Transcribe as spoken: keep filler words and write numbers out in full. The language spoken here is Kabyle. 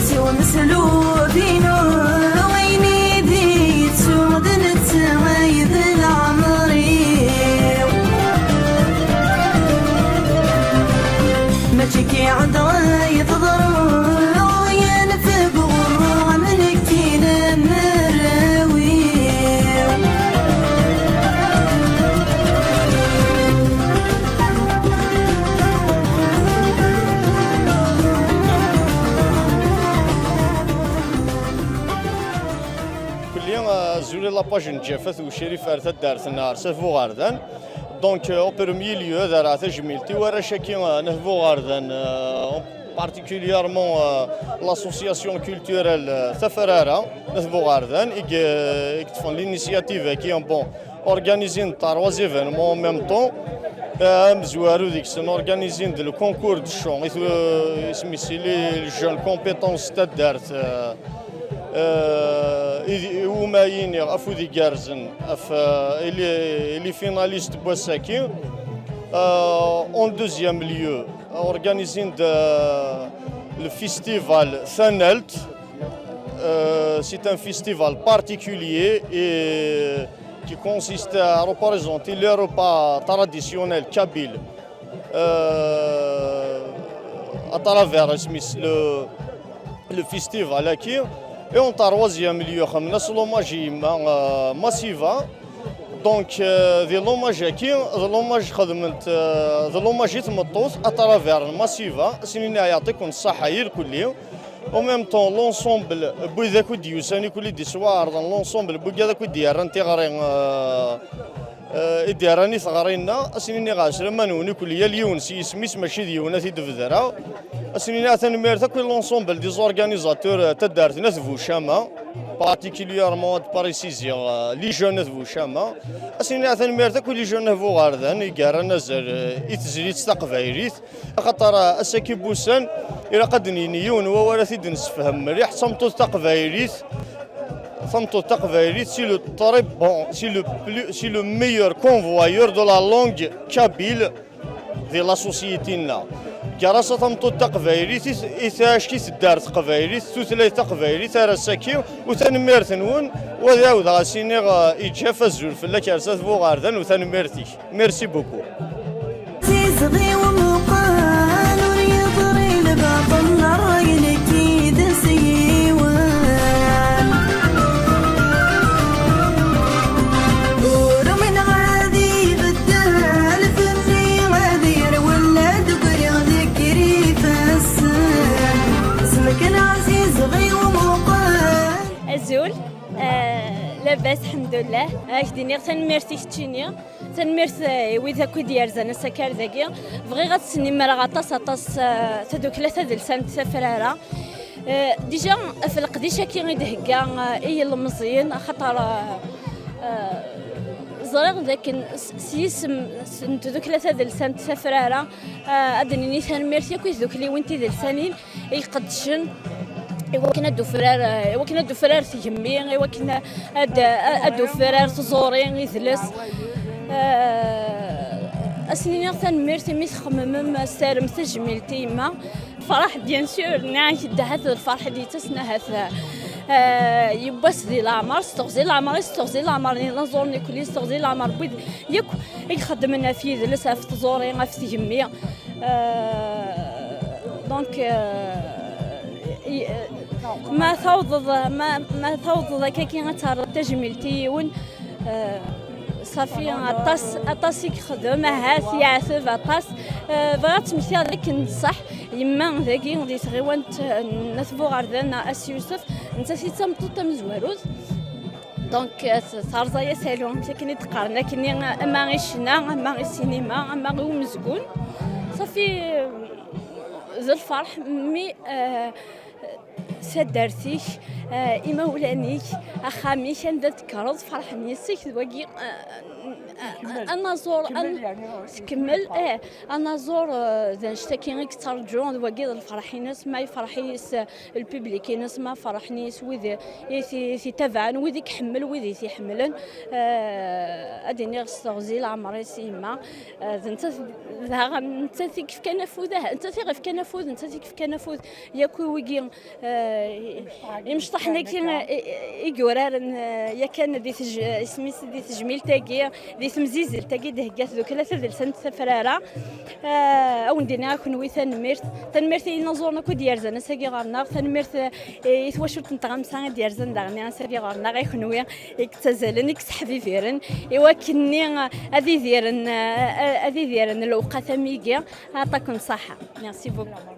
Siw meslub-inu, ayen i d-yettu d netta ay d leɛmer-iw. Mačči akka i ɛedda ay teḍru, yanef deg uɣerru am nekkin am arraw-iw. Kulli, euh, azul i la page n Ǧafat Ucrif ar taddart n Arsaf Buɣerdan. Donc, euh, en premier lieu, ad araɣ tajmilt i warrac-agi, euh, n At Buɣerdan, euh, particulièrement, euh, l'association culturelle, euh, Tafrara n At Buɣerdan, i ye-, i yeṭṭfen l'initiative-agi, bon, organiser trois événements en même temps. Euh, amezwaru deg-sen, organiser le concours de chant, i tu-, isem-is les, les jeunes compétences taddart, euh, euh, i, i wuma yini afud igerrzen af, euh, i les, i les finalistes n wass-agi. Euh, en deuxième lieu, organiser de, le festival Tanalt. Euh, c'est un festival particulier et qui consiste à représenter les repas traditionnels kabyles, euh, à travers le, le festival-agi. Et en troisième lieu, xedmen-as l'hommage i yemma, euh, Massiva. Donc, euh, di l'hommage-agi, d l'hommage xedment, euh, d l'hommage i tmeṭṭut à travers Massiva, ad s-nini yeɛṭi-ken ṣṣeḥḥa irkelli. En même temps, l'ensemble n wid akk i d-yusan, irkelli d-iswaɛerḍen, l'ensemble n wigad akk i d-yerran tiɣri, euh, euh, i d-yerran i teɣri-nneɣ, ad s-nini ɣer srama-nwen irkelli, yal yiwen s yisem-is, mačči d yiwen ad t-id-bedreɣ. Ad s-nini tanemmirt akk i l'ensemble des organisateurs, euh, taddart n At Bucama, particulièrement ad préciser, euh, les jeunes At Bucama. Ad s-nini tanemmirt akk i les jeunes At Buɣerdan i yerran azal, euh, i tezlit taqbaylit. Axaṭer, euh, ass-agi n wussan, ilaq ad d-nini yiwen wawal ad t-id-nessefhem mliḥ, d tameṭṭut taqbaylit, tameṭṭut taqbaylit, c'est le très bon, c'est le plus, c'est le meilleur convoyeur de la langue kabyle di la société-nneɣ. Gar-as a tameṭṭut taqbaylit, i, i tɛac i tedder teqbaylit, tutlayt taqbaylit, ar ass-agi, u tanemmirt-nwen, u ad ɛawdeɣ ad s-iniɣ, eh, iǧaf azul fell-ak, ar s At Buɣerdan, u tanemmirt-ik. Merci beaucoup. Tiẓɣi umeqqan ur yeḍri lbaṭel n ṛṛay, nekki d asiyiwen. Ur umneɣ ad ibeddel fell-i ad yerwel, ad ggriɣ deg yir ifassen. Semken ɛziz ɣi umeqqan. Azul, eh, labas, ḥemdullah. Ad ak-d-iniɣ tanemmirt i keččini. Tanemmirt, eh, i wid akk i d-yerzan asakal dagi. Bɣiɣ ad snemmreɣ aṭas, aṭas, eh, tadukla tadelsant Tafrara. Eh, déjà, ɣef leqdic-agi i d-thegga, eh, i yilmeẓyen, axaṭer, eh, eh, ẓriɣ dakken s, s yisem s, n tdukla tadelsant Tafrara, eh, ad d-nini tanemmirt yakk i tdukliwin tidelsanin i iqeddcen i wakken ad d-ufrar, i wakken ad d-ufrar tgemmi, i wakken ad, ad d-ufrar tẓuri, idles. Eh, ad sen-iniɣ tanemmirt imi txemmemem, tessaram tajmilt i yemma. Lferḥ, bien sûr, nniɣ-ak-d ahat d lferḥ i d-yettasen ahat, eh, yiwwas di leɛmer, s teɣzi n leɛmer-is, s teɣzi n leɛmer n yinaẓuren, ikuli s teɣzi n leɛmer n wid yakk i ixeddmen ɣef yidles, ɣef tẓuri, ɣef tgemmi. Euh, donc, euh, i-, euh, ma tawḍeḍ, ma, ma tawḍeḍ akkaki ad terreḍ tajmilt i yiwen, euh, ṣafi, aṭas, aṭas i yexdem, ahat yeɛteb aṭas. Euh, bɣiɣ ad tmektiɣ d akken d ṣṣeḥ, yemma dagi di tɣiwant n At Buɣerdan, At Yusef, nettat i d tameṭṭut tamezwarut. Donc, euh, terẓa-yas alu, akken i d-qqaren akkenni, ama i ccna, ama i ssinima, ama i umezgun. Ṣafi, euh, d lferḥ, mi, euh, taddart-ik, Ah, imawlan-ik, axxam-ik, anda tekkreḍ, ferḥen yes-k, d wagi, ah, ah, anaẓur, an- tkemmel, eh, anaẓur, ah, d annect-agi i yettarǧu, d wagi d lferḥ-ines, ma yefreḥ yes, ah, lpiblik-ines, ma ferḥen yes wid i t-, i t-itabaɛen, wid i iḥemmel, wid i t-iḥemmlen. Ah, ad iniɣ s teɣzi leɛmer-is i yemma. Ah, d nettat, d nettat i yefkan afud, ah, nettat i ɣ-ifkan afud, nettat i yefkan afud, yakk i wigi, eh, imecṭaḥen-agi, eh, i yuraren, eh, yakan di tej-, isem-is, di tejmilt-agi, di temzizelt-agi d-thegga tdukla tadelsant Tafrara. Eh, a wen-d-iniɣ a kenwi tanemmirt. Tanemmirt i yinaẓuren akk i d-yerzan ass-agi ɣer-neɣ. Tanemmirt, eh, i twacult n tɣamsa i d-yerzan daɣen ass-agi ɣer-neɣ, i kenwi i yettazalen, i yesseḥbibiren, i wakken-nni ad idiren, eh, ad idiren lewqat am wigi. Aṭakum ṣaḥa. Merci beaucoup.